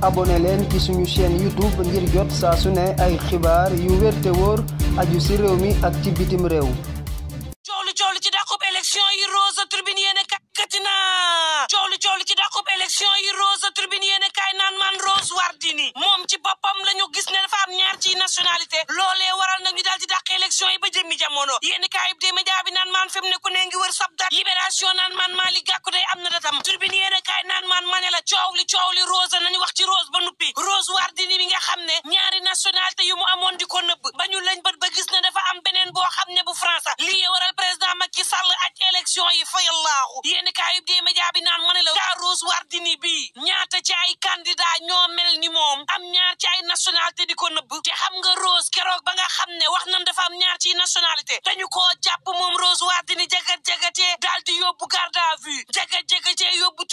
abonné leen ci suñu chaîne YouTube ngir jot saa su ne ay xibaar yu wér te wóor aju ci réew mi ak ci bitim réew. coow li ci dàqub élection yi Rose Tribune yéene kàkkatina coow li ci dàqub élection yi Rose Tribune yéene kaay naan man Rose Wardini moom ci boppam la ñu gis ne dafa am ñaar ci nationalité loolee waral nag ñu daal di dàq élection yi ba jëmmi jamono yéene kaay bi de média bi naan man fi mu ne ku ne ngi wër sab dat libération naan man Malick Gakou day am na datam Tribune yéene kaay naan man ma ne la coow li Rose nañu wax ci Rose ba nuppi Rose Wardini mi nga xam ne ñaari nationalité yu mu amoon di ko nëbb ba ñu lañ bët ba gis ne dafa am beneen boo xam ne bu France lii waral président Macky Sall ak élection yi fayallaahu yéeni kaayub dee média bi naan ma ne la kaa Rose Wardini bi ñaata ci ay candidat ñoo mel ni moom am ñaar ci ay nationalité di ko nëbb te xam nga Rose keroog ba nga xam ne wax nan dafa am ñaar ci nationalité dañu koo jàpp moom Rose Wardini jagat-jagatee daal di yóbbu garde à vue jagat-jagatee yóbbu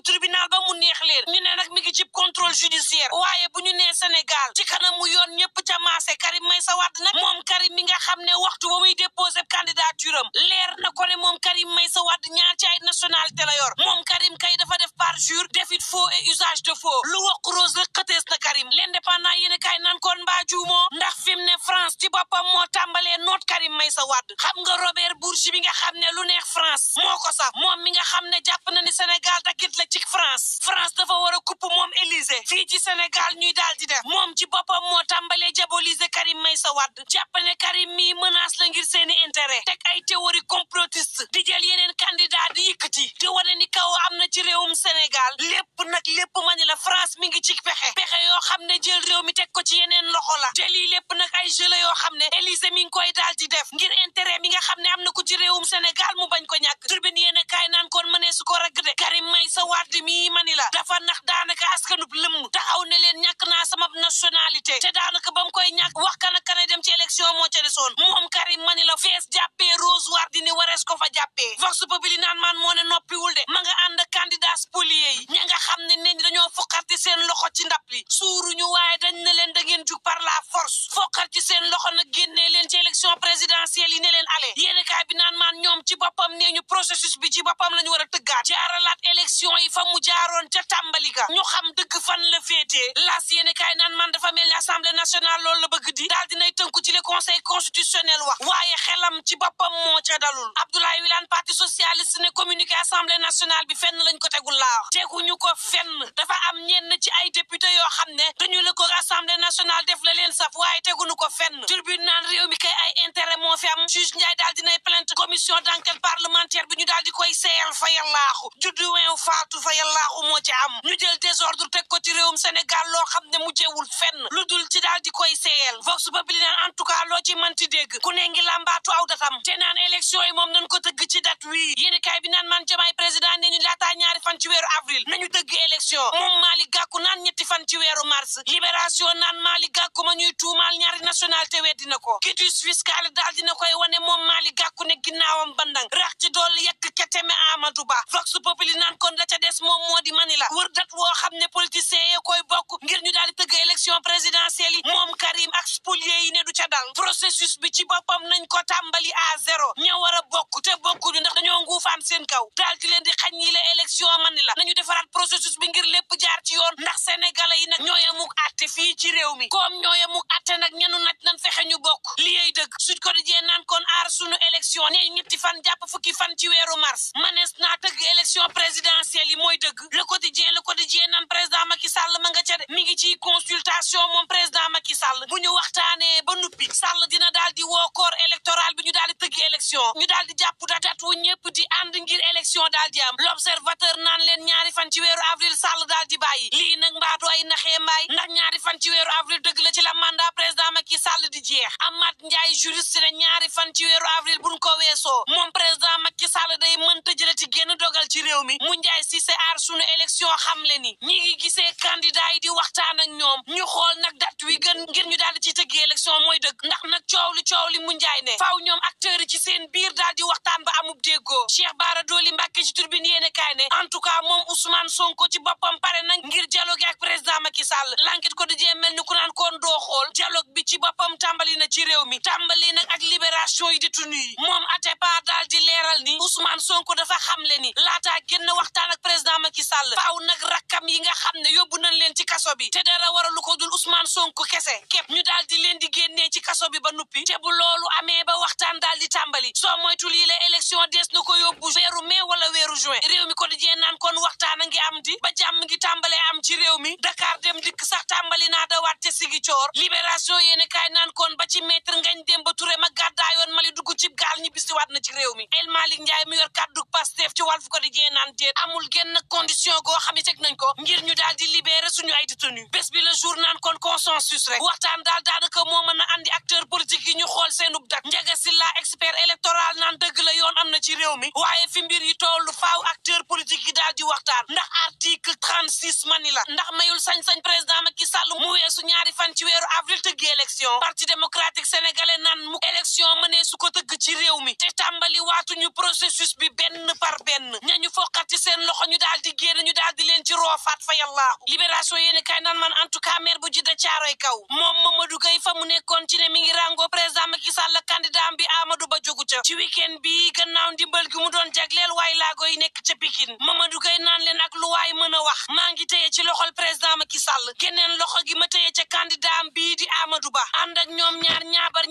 tribunal ba mu neex leen ñu ne nag mi ngi ci contrôle judiciaire waaye bu ñu nee Sénégal ci kanamu yoon ñëpp ca maase Karim Meïssa Wade nag moom Karim mi nga xam ne waxtu ba muy déposé candidature am leer na ko ne moom Karim Meïssa Wade ñaar ci ay nationalité la yor moom Karim kay dafa def parjure délit faux et usage de faux lu wax Rose rek xëtees na Karim l'indépendant yéen kay naan kon mbaa juumoo ndax fi mu ne France ci boppam moo tàmbalee noot Karim Meïssa Wade xam nga Robert Bourgi bi nga xam ne lu neex France moo ko sax moom mi nga xam ne jàpp na ni Sénégal dakit la ci France dafa war a kupp moom Élysée fii ci Sénégal ñuy daal di def moom ci boppam moo tàmbalee diaboliser Karim Meïssa Wade jàpp ne Karim mii menace la ngir seeni intérêt teg ay théorie complotiste di jël yeneen candidat di yëkkati di wane ni kaw am na ci réewum Sénégal lépp ma ni la France mi ngi ci pexe yoo xam ne jël réew mi teg ko ci yeneen loxo la te lii lépp nag ay jeu la yoo xam ne Élysée mi ngi koy daal di def ngir intérêt mi nga xam ne am na ko ci réewum Sénégal mu bañ ko ñàkk Tribune yéen a kaay naan kon mënee su ko ragg de Karim Meïssa Wade mi ma ni la dafa nax daanaka askanub lëmm taxaw ne leen ñàkk naa sama nationalité te daanaka ba mu koy ñàkk wax kan ak kan dem ci élection moo ca desoon moom Karim ma ni la fees jàppee Rose Wardini warees ko fa jàppee Vox Populi naan man moo ne noppiwul de ma nga ànd ak candidat spoliés yi ña nga xam ne neñ dañoo foqarti seen loxo ci ndap li suuruñu waaye dañ ne leen da ngeen jug par la force foqar ci seen loxo nag génnee leen ci élection présidentielle yi ne leen ale yéeni kaay bi naan maan ñoom ci boppam nee ñu processus bi ci boppam la ñu war a tëggaat jaaralaat élection yi fa mu jaaroon ca tàmbali ga ñu xam dëgg fan la féetee las yéeni kaay naan man dafa mel ni assemblée nationale loolu la bëgg di daal dinay tënku ci le conseil constitutionnel wax waaye xelam ci boppam moo ca dalul Abdoulaye Wilane parti socialiste ne communiqué assemblée nationale bi fenn lañ ko tegul laa wax teguñu ko fenn dafa am ñenn ci ay député yoo xam ne dañu la ko assemblée nationale def la leen saf waaye teguñu ko fenn tribune naan réew mi kay ay intérêt moo fi am juge Ndiaye daal dinay plainte commission d'enquête parlementaire bi ñu daal di koy seeyal fa yallaaxu juddu weew faatu fa yallaaxu moo ci am ñu jël désordre teg ko ci réewum Sénégal loo xam ne mujjewul fenn lu dul ci daal di koy seeyal Vox Populi naan en tout cas loo ci mënti dégg ku ne ngi làmbaatu aw datam te naan élection yi moom nañ ko tëgg ci date wii yéen kaay bi naan man Diomaye président ne ñu laataa ñaari fan ci weeru avril nañu dëgg élection moom Malick Gakou naan ñetti fan ci weeru mars libération naan Malick Gakou ma ñuy tuumaal ñaari nationalité weddina ko quitus fiscal daal dina koy wane moom Malick Gakou ne ginnaawam bandang rax ci dool yekk keteme Amadou Ba Vox Populi naan kon la ca des moom moo di mani la wër dat woo xam ne politiciens yi koy bokk ngir ñu daal di tëgg élection présidentielle yi moom Karim ak spoliés yi ne du ca dal processus bi ci boppam nañ ko tàmbali à zéro ña war a bokk te bokkuñu ndax dañoo nguufaan seen kaw daal di leen di xañ ñi la élection mani la nañu defaraat processus bi ngir lépp jaar ci yoon ndax sénégalais yi nag ñoo yemuk atte fii ci réew mi comme ñoo yemuk atte nag ñenu naj nan fexe ñu bokk li yey dëgg Sud Quotidien naan kon aar sunu élection ne ñetti fan jàpp fukki fan ci weeru mars manees naa tëgg élection présidentielle yi mooy dëgg Le Quotidien naan président Macky Sall ma nga ca de mi ngi ci consultation moom président Macky Sall bu ñu waxtaanee ba nuppi Sall dina daal di woo corps électoral bi ñu daal di tëgg élection ñu daal di jàpp dat wu ñëpp di ànd ngir élection daal di am L'Observateur naan leen ñaari fan ci weeru avril Sall daal di bàyyi lii nag mbaatu ay naxee mbaay ndax ñaari fan ci weeru avril dëgg la ci la mandat président Macky Sall di jeex Amath Ndiaye juriste ne ñaari fan ci weeru avril buñ ko weesoo moom président Macky Sall day mënta jëlati génn dogal ci réew mi mu Ndiaye Cissé aar sunu élection xam le ni ñi ngi gisee candidat yi di waxtaan ak ñoom ñu xool nag date wi gën ngir ñu daal di ci tëgg élection mooy dëgg ndax nag coow li mu Ndiaye ne faaw ñoom acteurs yi ci seen biir daal di waxtaan ba amub déggoo Cheikh Bara Dolly Mbacké ci Tribune yéene kaay ne en tout cas moom Ousmane Sonko ci boppam pare na ngir dialogue ak président Macky Sall L'Enquête Quotidien mel ni ku naan kon doo xool dialogue bi ci boppam tàmbali tàmbali na ci réew mi tàmbali nag ak libération yi détenu yi moom Atepa daal di leeral ni Ousmane Sonko dafa xamle ni laataa génn waxtaan ak président Macky Sall faaw nag rakkam yi nga xam ne yóbbu nañ leen ci kaso bi te dara waralu ko dul Ousmane Sonko kese képp ñu daal di leen di génnee ci kaso bi ba nuppi te bu loolu amee ba waxtaan daal di tàmbali soo moytu lii la élection des na ko yóbbu weeru mai wala weeru juin réew mi ko di jee naan kon waxtaan a ngi am di ba jàmm ngi tàmbalee am ci réew mi Dakar dem dikk sax tàmbali naa dawaat te Ziguinchor libération yéene kaay naan kon ba ci maître Ngagne Demba Touré ma gàddaayoon Mali dugg ci gaal ñi bisiwaat na ci réew mi El Malick Ndiaye mi yor kàddu Pastef ci Walf ko di jee naan déet amul genn condition goo xam ne teg nañ ko ngir ñu daal di libérer suñu ay détenu bés bi le jour naan kon consensus rek waxtaan daal daanaka moo mën a andi acteur politique yi ñu xool seenub dak Ndiaga Sylla expert électoral naan dëgg la yoon am na ci réew mi waaye fi mbir yi tollu faaw acteur politique yi daal di waxtaan ndax article 36 mani la ndax mayul sañ-sañ président Macky Sall mu weesu ñaari fan ci weeru avril tëgg élection parti démocratique sénégalais naan mu élection mënee su ko tëgg ci réew mi te tàmbali waatuñu processus bi benn par benn ñañu foqat ci seen loxo ñu daal di génn ñu daal di leen ci roofaat fa yàllaahu libération yéeni kay naan man en tout cas maire bu Djiddah Thiaroye Kaw moom Mamadou Gueye fa mu nekkoon ci ne mi ngi rango président Macky Sall candidat bi Amadou Ba jógu ca ci week-end bi gannaaw ndimbal gi mu doon jagleel waay laago yi nekk ca Pikine Mamadou Gueye naan leen ak lu waay mën a wax maa ngi téye ci loxol président Macky Sall keneen loxo gi ma téye ca candidat bii di Amadou Ba ànd ak ñoom ñaar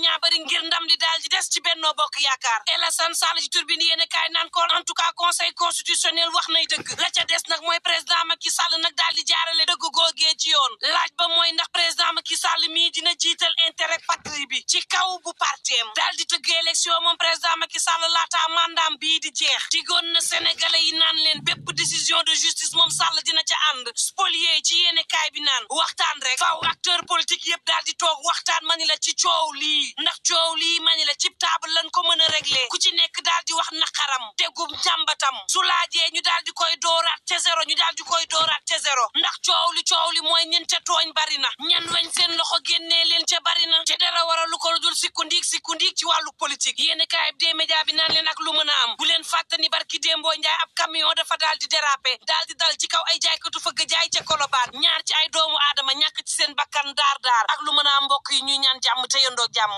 ñaabari ngir ndam li daal di des ci Benno Bokk Yaakaar El Assane Sall ci turbine yéene kaay naan kon en tout cas conseil constitutionnel wax nay dëgg la ca des nag mooy président Macky Sall nag daal di jaarale dëgg googee ci yoon laaj ba mooy ndax président Macky Sall mii dina jiital intérêt patrie bi ci kaw bu parteem daal di tëgg élection moom président Macky Sall laataa mandaam bii di jeex digoon na sénégalais yi naan leen bépp décision de justice moom Sall dina ca ànd spolié ci yéene kaay bi naan waxtaan rek faaw acteur politique yëpp daal di toog waxtaan mani la ci coow lii ndax coow lii mani la cib table lan ko mën a régler ku ci nekk daal di wax naqaram tegum jàmbatam su laajee ñu daal di koy dooraat ca zéro ñu daal di koy dooraat ca zéro ndax coow li mooy ñen ca tooñ bari na ñan weñ seen loxo génnee leen ca bari na te dara waralu ko lu dul sikku ndiig ci wàllu politique yéeni kaay bi des médias bi naan leen ak lu mën a am bu leen fàttani barki Dembo Njaay ab camion dafa daal di déraper daal di dal ci kaw ay jaaykatu fëgg jaay ca Colobane ñaar ci ay doomu aadama ñàkk ci seen bakkan daar ak lu mën a am mbokk yi ñuy ñaan jàmm te yëndoo jàmm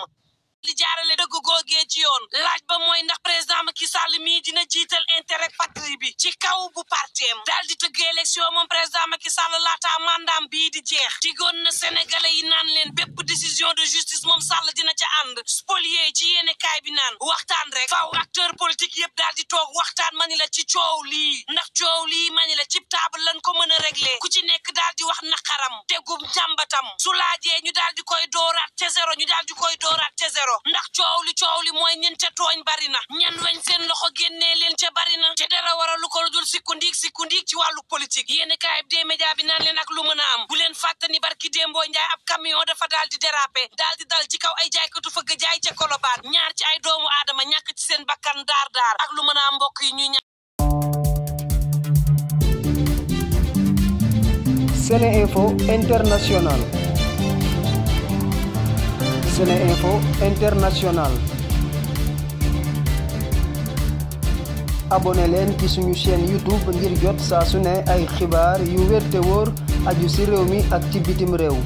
li jaarale dëgg googee ci yoon laaj ba mooy ndax président Macky Sall mii dina jiital intérêt patrie bi ci kaw bu parteem daal di tëgg élection moom président Macky Sall laataa mandaam bii di jeex digoon na sénégalais yi naan leen bépp décision de justice moom Sall dina ca ànd spolié ci yéene kaay bi naan waxtaan rek faaw acteur politique yëpp daal di toog waxtaan mani la ci coow lii ndax coow lii mani la cib table lan ko mën a régler ku ci nekk daal di wax naqaram tegum jàmbatam su laajee ñu daal di koy dooraat ca zéro ñu daal di koy dooraat ca zéro ndax coow li mooy ñen ca tooñ bari na ñan weñ seen loxo génnee leen ca bari na te dara waralu ko lu dul sikku ndiig ci wàllu politique yéeni kaay bi des médias bi naan leen ak lu mën a am bu leen fàttani barki Dembo Njaay ab camion dafa daal di déraper daal di dal ci kaw ay jaaykatu fëgg jaay ca Colobane ñaar ci ay doomu aadama ñàkk ci seen bakkan daar ak lu mën a am mbokk yi ñuy SeneInfo International SeneInfo International abonné leen ci suñu chaîne YouTube ngir jot saa su ne ay xibaar yu wér te wóor aju ci réew mi ak ci bitim réew